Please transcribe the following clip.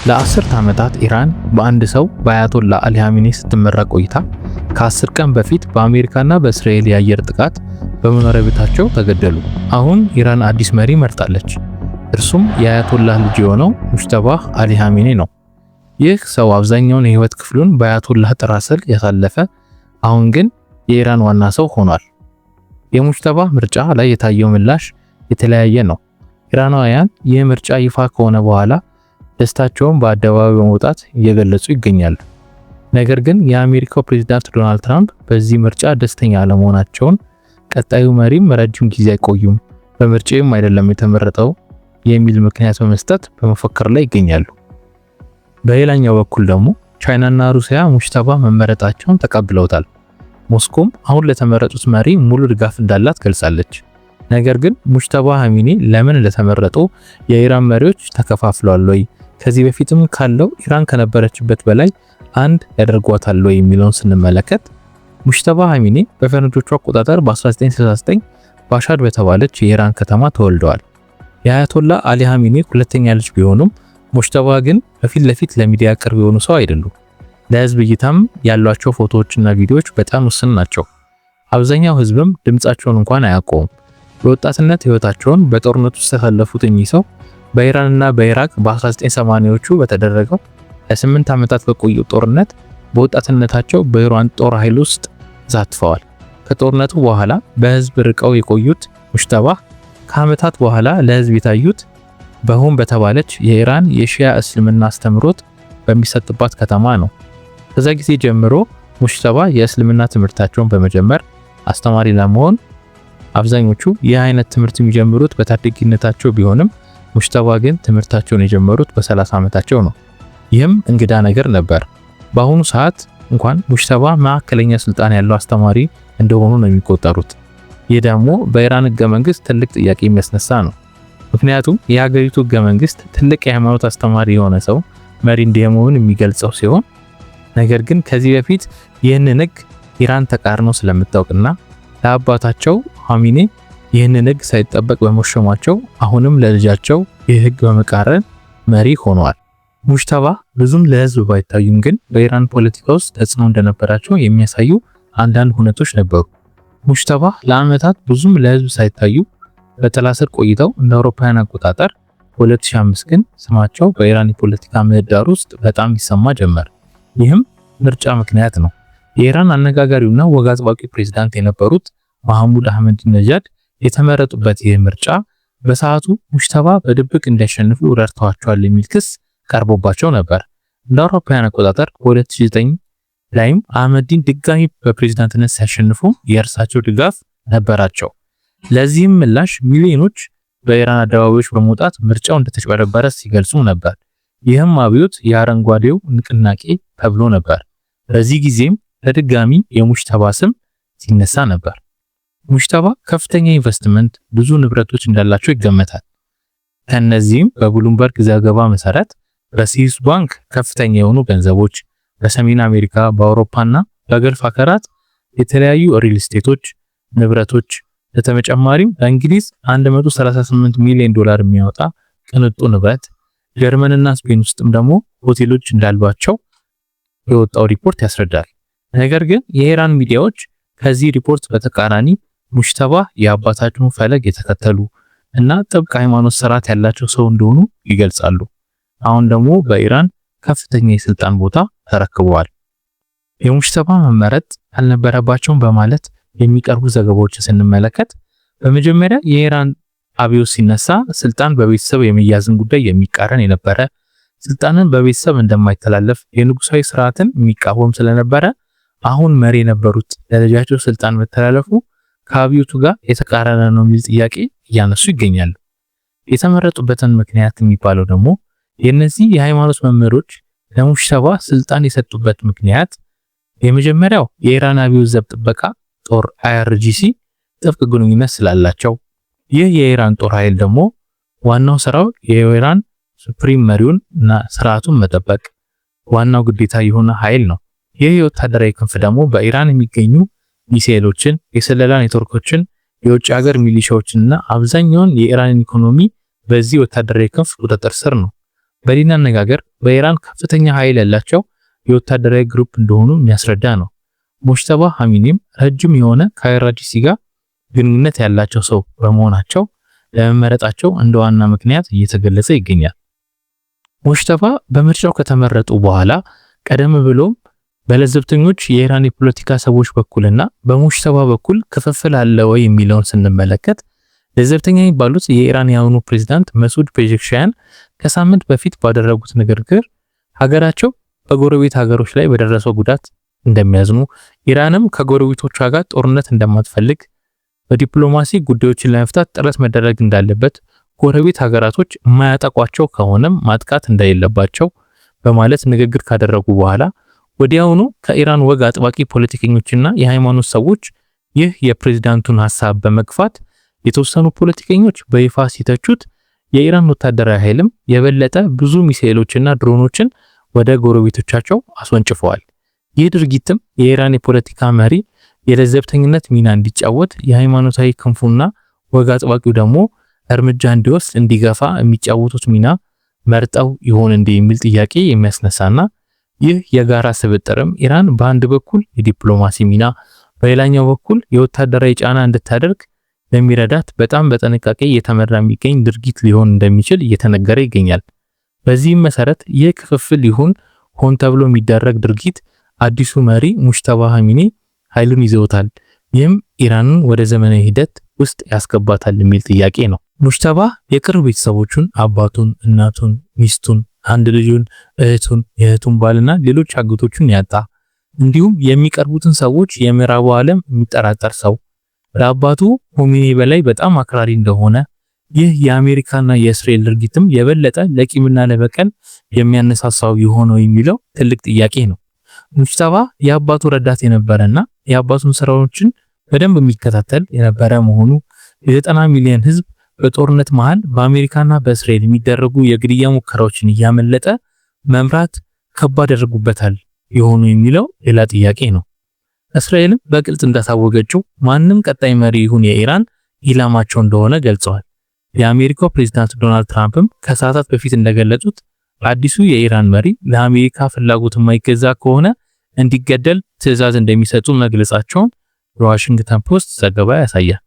ለአስርት ዓመታት ኢራን በአንድ ሰው በአያቶላ አሊ ኻሜኒ ስትመራ ቆይታ ከ10 ቀን በፊት በአሜሪካና በእስራኤል የአየር ጥቃት በመኖሪያ ቤታቸው ተገደሉ። አሁን ኢራን አዲስ መሪ መርጣለች። እርሱም የአያቶላህ ልጅ የሆነው ሙጅተባ አሊ ኻሜኒ ነው። ይህ ሰው አብዛኛውን የህይወት ክፍሉን በአያቶላህ ጥላ ስር ያሳለፈ፣ አሁን ግን የኢራን ዋና ሰው ሆኗል። የሙጅተባ ምርጫ ላይ የታየው ምላሽ የተለያየ ነው። ኢራናውያን ይህ ምርጫ ይፋ ከሆነ በኋላ ደስታቸውን በአደባባይ በመውጣት እየገለጹ ይገኛሉ። ነገር ግን የአሜሪካው ፕሬዝዳንት ዶናልድ ትራምፕ በዚህ ምርጫ ደስተኛ አለመሆናቸውን፣ ቀጣዩ መሪም ረጅም ጊዜ አይቆዩም፣ በምርጫውም አይደለም የተመረጠው የሚል ምክንያት በመስጠት በመፎከር ላይ ይገኛሉ። በሌላኛው በኩል ደግሞ ቻይናና ሩሲያ ሙጅተባ መመረጣቸውን ተቀብለውታል። ሞስኮም አሁን ለተመረጡት መሪ ሙሉ ድጋፍ እንዳላት ገልጻለች። ነገር ግን ሙጅተባ ኻሜኒ ለምን እንደተመረጡ የኢራን መሪዎች ተከፋፍለዋል ወይ፣ ከዚህ በፊትም ካለው ኢራን ከነበረችበት በላይ አንድ ያደርጓታል ወይ የሚለውን ስንመለከት፣ ሙጅተባ ኻሜኒ በፈረንጆቹ አቆጣጠር በ1969 ባሻድ በተባለች የኢራን ከተማ ተወልደዋል። የአያቶላ አሊ ኻሜኒ ሁለተኛ ልጅ ቢሆኑም ሙጅተባ ግን በፊት ለፊት ለሚዲያ ቅርብ የሆኑ ሰው አይደሉም። ለህዝብ እይታም ያሏቸው ፎቶዎችና ቪዲዮዎች በጣም ውስን ናቸው። አብዛኛው ህዝብም ድምጻቸውን እንኳን አያውቀውም። በወጣትነት ህይወታቸውን በጦርነት ውስጥ ያሳለፉት እኚህ ሰው በኢራንና በኢራቅ በ1980ዎቹ በተደረገው ለ8 ዓመታት በቆየው ጦርነት በወጣትነታቸው በኢራን ጦር ኃይል ውስጥ ተሳትፈዋል። ከጦርነቱ በኋላ በህዝብ ርቀው የቆዩት ሙጅተባ ከዓመታት በኋላ ለህዝብ የታዩት በሆም በተባለች የኢራን የሺያ እስልምና አስተምሮት በሚሰጥባት ከተማ ነው። ከዛ ጊዜ ጀምሮ ሙጅተባ የእስልምና ትምህርታቸውን በመጀመር አስተማሪ ለመሆን፣ አብዛኞቹ ይህ አይነት ትምህርት የሚጀምሩት በታዳጊነታቸው ቢሆንም ሙጅተባ ግን ትምህርታቸውን የጀመሩት በ30 ዓመታቸው ነው። ይህም እንግዳ ነገር ነበር። በአሁኑ ሰዓት እንኳን ሙጅተባ መካከለኛ ስልጣን ያለው አስተማሪ እንደሆኑ ነው የሚቆጠሩት። ይህ ደግሞ በኢራን ህገ መንግስት ትልቅ ጥያቄ የሚያስነሳ ነው። ምክንያቱም የሀገሪቱ ህገ መንግስት ትልቅ የሃይማኖት አስተማሪ የሆነ ሰው መሪ እንደመሆን የሚገልጸው ሲሆን፣ ነገር ግን ከዚህ በፊት ይህንን ህግ ኢራን ተቃርኖ ስለምታውቅና ለአባታቸው ኻሜኒ ይህንን ህግ ሳይጠበቅ በመሾማቸው አሁንም ለልጃቸው ይህ ህግ በመቃረን መሪ ሆነዋል። ሙጅተባ ብዙም ለህዝብ ባይታዩም ግን በኢራን ፖለቲካ ውስጥ ተጽዕኖ እንደነበራቸው የሚያሳዩ አንዳንድ ሁነቶች ነበሩ። ሙጅተባ ለዓመታት ብዙም ለህዝብ ሳይታዩ በጥላ ስር ቆይተው እንደ አውሮፓውያን አቆጣጠር 2005 ግን ስማቸው በኢራን የፖለቲካ ምህዳር ውስጥ በጣም ይሰማ ጀመር። ይህም ምርጫ ምክንያት ነው። የኢራን አነጋጋሪውና ወግ አጥባቂ ፕሬዝዳንት የነበሩት መሐሙድ አህመዲነጃድ የተመረጡበት ይህ ምርጫ በሰዓቱ ሙጅተባ በድብቅ እንዲያሸንፉ ረድተዋቸዋል የሚል ክስ ቀርቦባቸው ነበር። እንደ አውሮፓውያን አቆጣጠር በ2009 ላይም አህመዲን ድጋሚ በፕሬዝዳንትነት ሲያሸንፉ የእርሳቸው ድጋፍ ነበራቸው። ለዚህም ምላሽ ሚሊዮኖች በኢራን አደባባዮች በመውጣት ምርጫው እንደተጭበረበረ ሲገልጹ ነበር። ይህም አብዮት የአረንጓዴው ንቅናቄ ተብሎ ነበር። በዚህ ጊዜም በድጋሚ የሙጅተባ ስም ሲነሳ ነበር። ሙጅተባ ከፍተኛ ኢንቨስትመንት፣ ብዙ ንብረቶች እንዳላቸው ይገመታል። ከነዚህም በብሉምበርግ ዘገባ መሰረት በስዊስ ባንክ ከፍተኛ የሆኑ ገንዘቦች፣ በሰሜን አሜሪካ፣ በአውሮፓና በገልፍ ሀገራት የተለያዩ ሪል ስቴቶች፣ ንብረቶች፣ በተጨማሪም በእንግሊዝ 138 ሚሊዮን ዶላር የሚያወጣ ቅንጡ ንብረት፣ ጀርመንና ስፔን ውስጥም ደግሞ ሆቴሎች እንዳሏቸው የወጣው ሪፖርት ያስረዳል። ነገር ግን የኢራን ሚዲያዎች ከዚህ ሪፖርት በተቃራኒ ሙጅተባ የአባታቸውን ፈለግ የተከተሉ እና ጥብቅ ሃይማኖት ስርዓት ያላቸው ሰው እንደሆኑ ይገልጻሉ። አሁን ደግሞ በኢራን ከፍተኛ የስልጣን ቦታ ተረክበዋል። የሙጅተባ መመረጥ አልነበረባቸውም በማለት የሚቀርቡ ዘገባዎችን ስንመለከት፣ በመጀመሪያ የኢራን አብዮት ሲነሳ ስልጣን በቤተሰብ የመያዝን ጉዳይ የሚቃረን የነበረ፣ ስልጣንን በቤተሰብ እንደማይተላለፍ የንጉሳዊ ስርዓትን የሚቃወም ስለነበረ አሁን መሪ የነበሩት ለልጃቸው ስልጣን መተላለፉ ከአብዮቱ ጋር የተቃረነ ነው የሚል ጥያቄ እያነሱ ይገኛሉ። የተመረጡበትን ምክንያት የሚባለው ደግሞ የእነዚህ የሃይማኖት መምህሮች ለሙጅተባ ስልጣን የሰጡበት ምክንያት የመጀመሪያው የኢራን አብዮት ዘብ ጥበቃ ጦር IRGC ጥብቅ ግንኙነት ስላላቸው፣ ይህ የኢራን ጦር ኃይል ደግሞ ዋናው ስራው የኢራን supreme መሪውን እና ስርዓቱን መጠበቅ ዋናው ግዴታ የሆነ ኃይል ነው። ይህ የወታደራዊ ክንፍ ደግሞ በኢራን የሚገኙ ሚሳኤሎችን፣ የስለላ ኔትወርኮችን፣ የውጭ ሀገር ሚሊሻዎችንና አብዛኛውን የኢራንን ኢኮኖሚ በዚህ ወታደራዊ ክንፍ ቁጥጥር ስር ነው። በሌላ አነጋገር በኢራን ከፍተኛ ኃይል ያላቸው የወታደራዊ group እንደሆኑ የሚያስረዳ ነው። ሙጅተባ ኻሜኒም ረጅም የሆነ ከ IRGC ጋር ግንኙነት ያላቸው ሰው በመሆናቸው ለመመረጣቸው እንደ ዋና ምክንያት እየተገለጸ ይገኛል። ሙጅተባ በምርጫው ከተመረጡ በኋላ ቀደም ብሎም በለዘብተኞች የኢራን የፖለቲካ ሰዎች በኩልና በሙጅተባ በኩል ክፍፍል አለ ወይ የሚለውን ስንመለከት፣ ለዘብተኛ የሚባሉት የኢራን የአሁኑ ፕሬዝዳንት መሱድ ፔዜሽኪያን ከሳምንት በፊት ባደረጉት ንግግር ሀገራቸው በጎረቤት ሀገሮች ላይ በደረሰው ጉዳት እንደሚያዝኑ፣ ኢራንም ከጎረቤቶቿ ጋር ጦርነት እንደማትፈልግ፣ በዲፕሎማሲ ጉዳዮችን ለመፍታት ጥረት መደረግ እንዳለበት፣ ጎረቤት ሀገራቶች የማያጠቋቸው ከሆነም ማጥቃት እንደሌለባቸው በማለት ንግግር ካደረጉ በኋላ ወዲያውኑ ከኢራን ወግ አጥባቂ ፖለቲከኞችና የሃይማኖት ሰዎች ይህ የፕሬዝዳንቱን ሐሳብ በመግፋት የተወሰኑ ፖለቲከኞች በይፋ ሲተቹት፣ የኢራን ወታደራዊ ኃይልም የበለጠ ብዙ ሚሳኤሎችና ድሮኖችን ወደ ጎረቤቶቻቸው አስወንጭፈዋል። ይህ ድርጊትም የኢራን የፖለቲካ መሪ የለዘብተኝነት ሚና እንዲጫወት፣ የሃይማኖታዊ ክንፉና ወግ አጥባቂው ደግሞ እርምጃ እንዲወስድ እንዲገፋ የሚጫወቱት ሚና መርጠው ይሆን እንዴ የሚል ጥያቄ የሚያስነሳና ይህ የጋራ ስብጥርም ኢራን በአንድ በኩል የዲፕሎማሲ ሚና በሌላኛው በኩል የወታደራዊ ጫና እንድታደርግ ለሚረዳት በጣም በጥንቃቄ እየተመራ የሚገኝ ድርጊት ሊሆን እንደሚችል እየተነገረ ይገኛል። በዚህም መሰረት ይህ ክፍፍል ይሁን ሆን ተብሎ የሚደረግ ድርጊት አዲሱ መሪ ሙጅተባ ኻሜኒ ኃይሉን ይዘውታል፣ ይህም ኢራንን ወደ ዘመናዊ ሂደት ውስጥ ያስገባታል የሚል ጥያቄ ነው። ሙጅተባ የቅርብ ቤተሰቦቹን አባቱን፣ እናቱን፣ ሚስቱን፣ አንድ ልጁን፣ እህቱን፣ የእህቱን ባልና ሌሎች አጎቶቹን ያጣ፣ እንዲሁም የሚቀርቡትን ሰዎች የምዕራቡ ዓለም የሚጠራጠር ሰው፣ ለአባቱ ሆሜኒ በላይ በጣም አክራሪ እንደሆነ፣ ይህ የአሜሪካና የእስራኤል ድርጊትም የበለጠ ለቂምና ለበቀል የሚያነሳሳው የሆነው የሚለው ትልቅ ጥያቄ ነው። ሙጅተባ የአባቱ ረዳት የነበረና የአባቱን ስራዎችን በደንብ የሚከታተል የነበረ መሆኑ፣ የ90 ሚሊዮን ህዝብ በጦርነት መሃል በአሜሪካና በእስራኤል የሚደረጉ የግድያ ሙከራዎችን እያመለጠ መምራት ከባድ ያደርጉበታል የሆኑ የሚለው ሌላ ጥያቄ ነው። እስራኤልም በግልጽ እንዳሳወገችው ማንም ቀጣይ መሪ ይሁን የኢራን ኢላማቸው እንደሆነ ገልጸዋል። የአሜሪካው ፕሬዝዳንት ዶናልድ ትራምፕም ከሰዓታት በፊት እንደገለጹት አዲሱ የኢራን መሪ ለአሜሪካ ፍላጎት የማይገዛ ከሆነ እንዲገደል ትዕዛዝ እንደሚሰጡ መግለጻቸውን የዋሽንግተን ፖስት ዘገባ ያሳያል።